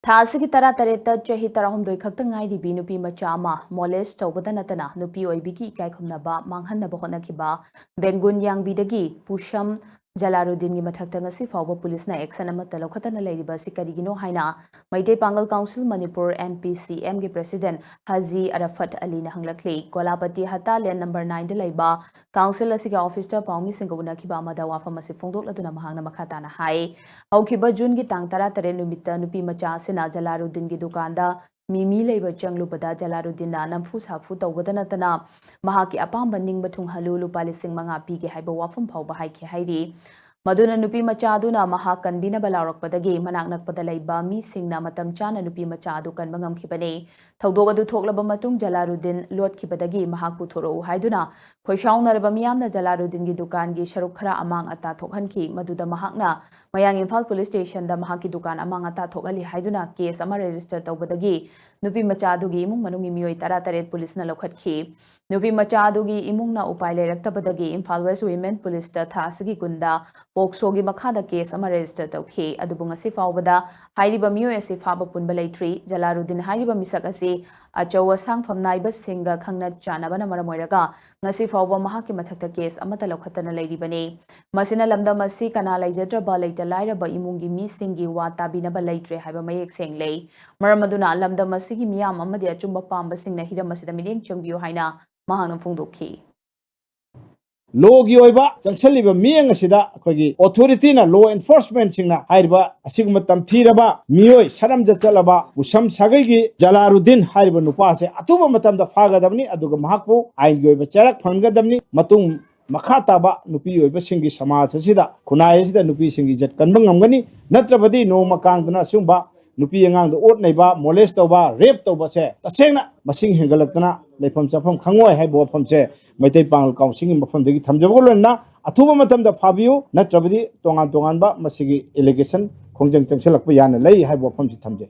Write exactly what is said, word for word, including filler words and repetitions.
ꯊꯥ ꯑꯁꯤꯒꯤ ꯇꯔꯥꯇꯔꯦꯠꯇ ꯆꯍꯤ ꯇꯔꯥꯍꯨꯝꯗꯣꯏ ꯈꯛꯇ ꯉꯥꯏꯔꯤꯕꯤ ꯅꯨꯄꯤ ꯃꯆꯥ ꯑꯃ molest ꯇꯧꯕꯗ ꯅꯠꯇꯅ ꯅꯨꯄꯤ ꯑꯣꯏꯕꯤꯒꯤ ꯏꯀꯥꯏꯈꯨꯝꯅꯕ ꯃꯥꯡꯍꯟꯅꯕ ꯍꯣꯠꯅꯈꯤꯕ ꯕꯦꯡꯒꯨꯟ ꯌꯥꯡꯕꯤꯗꯒꯤ ꯄꯨꯁꯝ ꯖꯂꯥꯔꯨꯗꯤꯟꯒꯤ ꯃꯊꯛꯇ ꯉꯁꯤ ꯐꯥꯎꯕ ꯄꯨꯂꯤꯁꯅ action ꯑꯃꯠꯇ ꯂꯧꯈꯠꯇꯅ ꯂꯩꯔꯤꯕ ꯑꯁꯤ ꯀꯔꯤꯒꯤꯅꯣ ꯍꯥꯏꯅ ꯃꯩꯇꯩ ꯄꯥꯡꯒꯜ council Manipur, M P C M ꯒꯤ president ꯍꯥꯖꯤ ꯑꯔꯐꯠ ꯑꯂꯤꯅ ꯍꯪꯂꯛꯂꯤ꯫ ꯒꯣꯂꯥꯄꯇꯤ ꯍꯠꯇꯥ lane number nine ꯗ ꯂꯩꯕ ꯀꯥꯎꯟꯁꯤꯜ ꯑꯁꯤꯒꯤ ꯑꯣꯐꯤꯁꯇ ꯄꯥꯎꯃꯤꯁꯤꯡꯒ ꯎꯅꯈꯤꯕ ꯑꯃꯗ ꯋꯥꯐꯝ ꯑꯁꯤ ꯐꯣꯡꯗꯣꯛꯂꯗꯨꯅ ꯃꯍꯥꯛꯅ ꯃꯈꯥ ꯇꯥꯅ ꯍꯥꯏ, ꯍꯧꯈꯤꯕ ꯖꯨꯟꯒꯤ ꯇꯥꯡ ꯇꯔꯥꯇꯔꯦꯠ ꯅꯨꯃꯤꯠꯇ ꯅꯨꯄꯤ ꯃꯆꯥ ꯑꯁꯤꯅ ꯖꯂꯥꯔꯨꯗꯤꯟꯒꯤ ꯗꯨꯀꯥꯟꯗ ꯃꯤꯃꯤ ꯂꯩꯕ ꯆꯪꯂꯨꯕꯗ ꯖꯂꯥꯔꯨꯗꯤꯟꯅ ꯅꯝꯐꯨ ꯁꯥꯐꯨ ꯇꯧꯕꯗ ꯅꯠꯇꯅ ꯃꯍꯥꯛꯀꯤ ꯑꯄꯥꯝꯕ ꯅꯤꯡꯕ ꯊꯨꯡꯍꯜꯂꯨ, ꯂꯨꯄꯥ ꯂꯤꯁꯤꯡ ꯃꯉꯥ ꯄꯤꯒꯦ ꯍꯥꯏꯕ ꯋꯥꯐꯝ ꯐꯥꯎꯕ ꯍꯥꯏꯈꯤ ꯍꯥꯏꯔꯤ꯫ ꯃꯗꯨꯅ ꯅꯨꯄꯤ ꯃꯆꯥ ꯑꯗꯨꯅ ꯃꯍꯥꯛ ꯀꯟꯕꯤꯅꯕ ꯂꯥꯎꯔꯛꯄꯗꯒꯤ ꯃꯅꯥꯛ ꯅꯛꯄꯗ ꯂꯩꯕ ꯃꯤꯁꯤꯡꯅ ꯃꯇꯝ ꯆꯥꯅ ꯅꯨꯄꯤ ꯃꯆꯥ ꯑꯗꯨ ꯀꯟꯕ ꯉꯝꯈꯤꯕꯅꯤ꯫ ꯊꯧꯗꯣꯛ ꯑꯗꯨ ꯊꯣꯛꯂꯕ ꯃꯇꯨꯡ ꯖꯂꯥꯔꯨꯗꯤꯟ ꯂꯣꯠꯈꯤꯕꯗꯒꯤ ꯃꯍꯥꯛ ꯄꯨꯊꯣꯔꯛꯎ ꯍꯥꯏꯗꯨꯅ ꯈꯣꯏꯁꯥꯎꯅꯔꯕ ꯃꯤꯌꯥꯝꯅ ꯖꯂꯥꯔꯨꯗꯤꯟꯒꯤ ꯗꯨꯀꯥꯟꯒꯤ ꯁꯔꯨꯛ ꯈꯔ ꯑꯃꯥꯡ ꯑꯇꯥ ꯊꯣꯛꯍꯟꯈꯤ꯫ ꯃꯗꯨꯗ ꯃꯍꯥꯛꯅ ꯃꯌꯥꯡ ꯏꯝꯐꯥꯜ ꯄꯨꯂꯤꯁ ꯁ꯭ꯇꯦꯁꯟꯗ ꯃꯍꯥꯛꯀꯤ ꯗꯨꯀꯥꯟ ꯑꯃꯥꯡ ꯑꯇꯥ ꯊꯣꯛꯍꯜꯂꯤ ꯍꯥꯏꯗꯨꯅ ꯀꯦꯁ ꯑꯃ ꯔꯦꯖꯤꯁꯇꯔ ꯇꯧꯕꯗꯒꯤ ꯅꯨꯄꯤ ꯃꯆꯥ ꯑꯗꯨꯒꯤ ꯏꯃꯨꯡ ꯃꯅꯨꯡꯒꯤ ꯃꯤꯑꯣꯏ ꯇꯔꯥꯇꯔꯦꯠ ꯄꯨꯂꯤꯁꯅ ꯂꯧꯈꯠꯈꯤ꯫ ꯅꯨꯄꯤ ꯃꯆꯥ ꯑꯗꯨꯒꯤ ꯏꯃꯨꯡꯅ ꯎꯄꯥꯏ ꯂꯩꯔꯛꯇꯕꯗꯒꯤ ꯏꯝꯐꯥꯜ ꯋꯦꯁ ꯋꯤꯃꯦꯟ ꯄꯨꯂꯤꯁꯇ ꯊꯥ ꯑꯁꯤꯒꯤ ꯀꯨꯟꯗ ꯄꯣꯛꯁꯣꯒꯤ ꯃꯈꯥꯗ ꯀꯦꯁ ꯑꯃ ꯔꯦꯖꯤꯁꯇꯔ ꯇꯧꯈꯤ꯫ ꯑꯗꯨꯕꯨ ꯉꯁꯤ ꯐꯥꯎꯕꯗ ꯍꯥꯏꯔꯤꯕ ꯃꯤꯑꯣꯏ ꯑꯁꯤ ꯐꯥꯕ ꯄꯨꯟꯕ ꯂꯩꯇ꯭ꯔꯤ꯫ ꯖꯂꯥꯔꯨꯗꯤꯟ ꯍꯥꯏꯔꯤꯕ ꯃꯤꯁꯛ ꯑꯁꯤ ꯑꯆꯧ ꯑꯁꯥꯡ ꯐꯝꯅꯥꯏꯕꯁꯤꯡꯒ ꯈꯪꯅ ꯆꯥꯟꯅꯕꯅ ꯃꯔꯝ ꯑꯣꯏꯔꯒ ꯉꯁꯤ ꯐꯥꯎꯕ ꯃꯍꯥꯛꯀꯤ ꯃꯊꯛꯇ ꯀꯦꯁ ꯑꯃꯠꯇ ꯂꯧꯈꯠꯇꯅ ꯂꯩꯔꯤꯕꯅꯤ꯫ ꯃꯁꯤꯅ ꯂꯝꯗꯝ ꯑꯁꯤ ꯀꯅꯥ ꯂꯩꯖꯗ꯭ꯔꯕ ꯂꯩꯇ ꯂꯥꯏꯔꯕ ꯏꯃꯨꯡꯒꯤ ꯃꯤꯁꯤꯡꯒꯤ ꯋꯥ ꯇꯥꯕꯤꯅꯕ ꯂꯩꯇ꯭ꯔꯦ ꯍꯥꯏꯕ ꯃꯌꯦꯛ ꯁꯦꯡꯂꯦ꯫ ꯃꯔꯝ ꯑꯗꯨꯅ ꯂꯝꯗꯝ ꯑꯁꯤꯒꯤ ꯃꯤꯌꯥꯝ ꯑꯃꯗꯤ ꯑꯆꯨꯝꯕ ꯄꯥꯝꯕꯁꯤꯡꯅ ꯍꯤꯔꯝ ꯑꯁꯤꯗ ꯃꯤꯠꯌꯦꯡ ꯆꯪꯕꯤꯌꯨ ꯍꯥꯏꯅ ꯃꯍꯥꯛꯅ ꯐꯣꯡꯗꯣꯛꯈꯤ꯫ ꯂꯣꯒꯤ ꯑꯣꯏꯕ ꯆꯪꯁꯤꯜꯂꯤꯕ ꯃꯤꯠꯌꯦꯡ ꯑꯁꯤꯗ ꯑꯩꯈꯣꯏꯒꯤ ꯑꯣꯊꯣꯔꯤꯇꯤꯅ, ꯂꯣ ꯑꯦꯟꯐꯣꯔꯁꯃꯦꯟꯁꯤꯡꯅ ꯍꯥꯏꯔꯤꯕ ꯑꯁꯤꯒꯨꯝꯕ ꯇꯝꯊꯤꯔꯕ ꯃꯤꯑꯣꯏ ꯁꯔꯝꯖ ꯆꯠꯂꯕ ꯎꯁꯝ ꯁꯥꯒꯩꯒꯤ ꯖꯂꯥꯔꯨꯗꯤꯟ ꯍꯥꯏꯔꯤꯕ ꯅꯨꯄꯥ ꯑꯁꯦ ꯑꯊꯨꯕ ꯃꯇꯝꯗ ꯐꯥꯒꯗꯕꯅꯤ, ꯑꯗꯨꯒ ꯃꯍꯥꯛꯄꯨ ꯑꯥꯏꯟꯒꯤ ꯑꯣꯏꯕ ꯆꯩꯔꯥꯛ ꯐꯪꯍꯟꯒꯗꯕꯅꯤ꯫ ꯃꯇꯨꯡ ꯃꯈꯥ ꯇꯥꯕ ꯅꯨꯄꯤ ꯑꯣꯏꯕꯁꯤꯡꯒꯤ ꯁꯃꯥꯖ ꯑꯁꯤꯗ, ꯈꯨꯟꯅꯥꯏ ꯑꯁꯤꯗ ꯅꯨꯄꯤꯁꯤꯡꯒꯤ ꯏꯖꯠ ꯀꯟꯕ ꯉꯝꯒꯅꯤ꯫ ꯅꯠꯇ꯭ꯔꯕꯗꯤ ꯅꯣꯡꯃ ꯀꯥꯡꯗꯅ ꯑꯁꯤꯒꯨꯝꯕ ꯅꯨꯄꯤ ꯑꯉꯥꯡꯗ ꯑꯣꯠ ꯅꯩꯕ, ꯃꯣꯂꯦꯁ ꯇꯧꯕ, ꯔꯦꯞ ꯇꯧꯕꯁꯦ ꯇꯁꯦꯡꯅ ꯃꯁꯤꯡ ꯍꯦꯟꯒꯠꯂꯛꯇꯅ ꯂꯩꯐꯝ ꯆꯥꯐꯝ ꯈꯪꯉꯣꯏ ꯍꯥꯏꯕ ꯋꯥꯐꯝꯁꯦ ꯃꯩꯇꯩ ꯄꯥꯉꯜ ꯀꯥꯎꯟꯁꯤꯜꯒꯤ ꯃꯐꯝꯗꯒꯤ ꯊꯝꯖꯕꯒ ꯂꯣꯏꯅꯅ ꯑꯊꯨꯕ ꯃꯇꯝꯗ ꯐꯥꯕꯤꯌꯨ, ꯅꯠꯇ꯭ꯔꯕꯗꯤ ꯇꯣꯉꯥꯟ ꯇꯣꯉꯥꯟꯕ ꯃꯁꯤꯒꯤ ꯑꯦꯂꯤꯒꯦꯁꯟ ꯈꯣꯡꯖꯪ ꯆꯪꯁꯤꯜꯂꯛꯄ ꯌꯥꯅ ꯂꯩ ꯍꯥꯏꯕ ꯋꯥꯐꯝꯁꯤ ꯊꯝꯖꯩ꯫